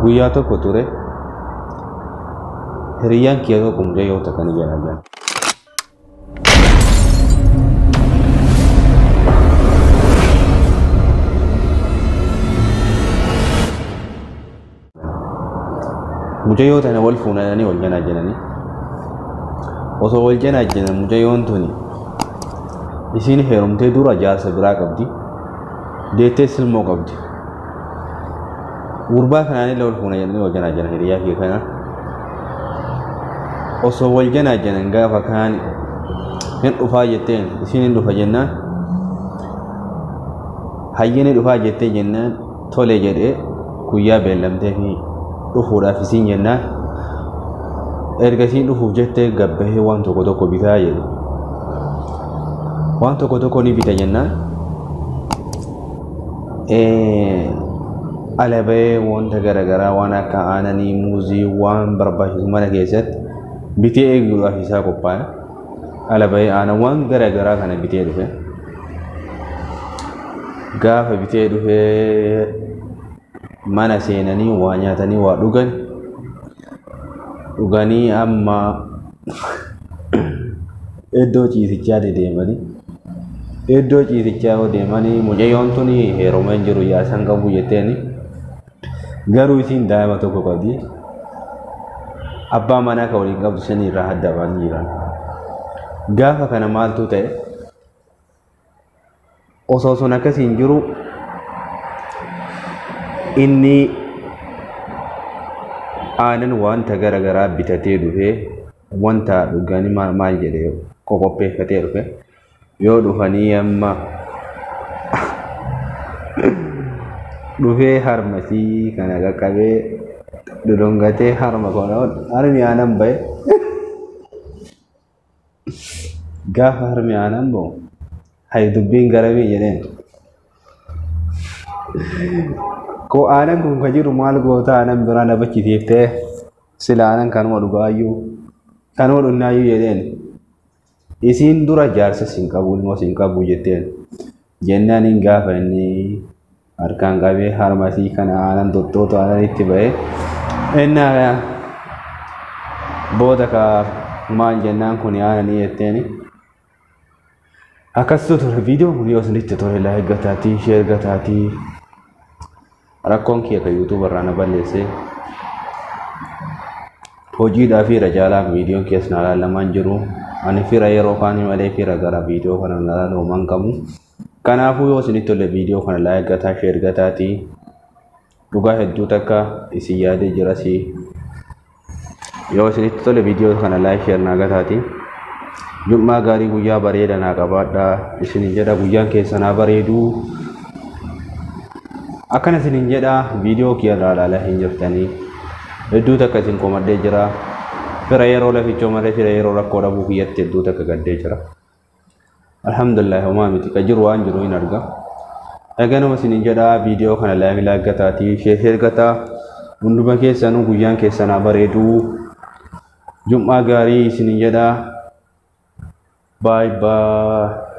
Guyyaa tokko ture hiriyyaan kiyya tokko mucayyoo takka ni jedha jedha. Mucayyoo tana wal fuunanii wal janaa jedhanii osoo wal janaa jedhan mucayyoon tuni isiin heerumtee dura jaarsa biraa qabdi, deettee silmoo qabdi. Gurbaa kanaan illee wal fuuna jedhanii wal janaa jedhan hiriyyaa kiyya kana. Osoo wal janaa jedhan gaafa kaan hin dhufaa jetteen isiin hin dhufa jennaan hayyee ni dhufaa jettee jennaan tole jedhee guyyaa beellamtee fi dhufuudhaaf isiin jennaan erga isiin dhufuuf jettee gabbahee waan tokko tokko bitaa jedhe. Waan tokko tokko ni bita jennaan ala bahee wanta garaagaraa waan akka aananii, muuzii waan barbaachisu mana keessatti bitee eeguudhaaf isaa qophaa'e. Ala bahee aanan waan garaagaraa kana bitee dhufe. Gaafa bitee dhufee mana seenanii waa nyaatanii waa dhugan dhuganii amma iddoo ciisichaa deemanii iddoo ciisichaa yoo deemanii mucayyoon tuni heerumee hin jiru jaarsa qabu jetteeni garuu isiin daa'ima tokko qabdi. Abbaa manaa kan waliin qabdu sanii irraa adda ba'anii jiran. Gaafa kana maaltu ta'e osoo sun akkasiin jiru inni aanan wanta garaagaraa bitatee dhufee wanta dhuganii maal jedhee qoqopheeffatee dhufe yoo dhufanii amma dhufee harmasii kana qaqqabee dudungatee harma kana harmi aanan ba'e. Gaafa harmi aanan ba'u hay dubbiin garamii jedheen. Ko aanan kun ka jiru maal goota aanan biraa na bachisiiftee sila aanan kanuma dhugaayyuu kanuma dhunnaayyuu jedheen. Isiin dura jaarsa sin qabu ilmoo sin qabu jetteen jennaan hin gaafa inni harkaan qabee harmasii kana aanan tottootu aanan itti ba'e inni booda ka maal jennaan kun aananii jetteeni. Akkasitu ture viidiyoon kun yoo isinitti tole like gataatii share gataatii rakkoon kiyya kan YouTube irraa na balleesse hojiidhaa fi rajaalaa viidiyoon keessa na ilaalamaa jiru. Ani fira yeroo kaanii malee fira gara viidiyoo kana na ilaaluu hin qabu. Kanaafuu yoo isinitti tole viidiyoo kana like gataa share gataatii dhugaa hedduu takka isin yaadee jira si yoo isinitti tole viidiyoo kana like share naa gataatii. Jum'aa gaarii guyyaa bareeda naa qabaadhaa isinin jedha guyyaan keessa naa bareeduu. Akkana isinin jedha viidiyoo kiyya irraa ilaalaa hin jirtanii hedduu takka isin komadhee jira. Fira yeroo lafichoo malee fira yeroo rakkoo dhabuu kiyyatti hedduu takka gaddee jira. Alhamdulillah homaa miti ka jiru waan jiru hin arga. Eganuma isinin jedha viidiyoo kana like like gataatii share share gataa hunduma keessanuu guyyaan keessa naa bareeduu. Jum'aa gaarii isinin jedha. Bye bye.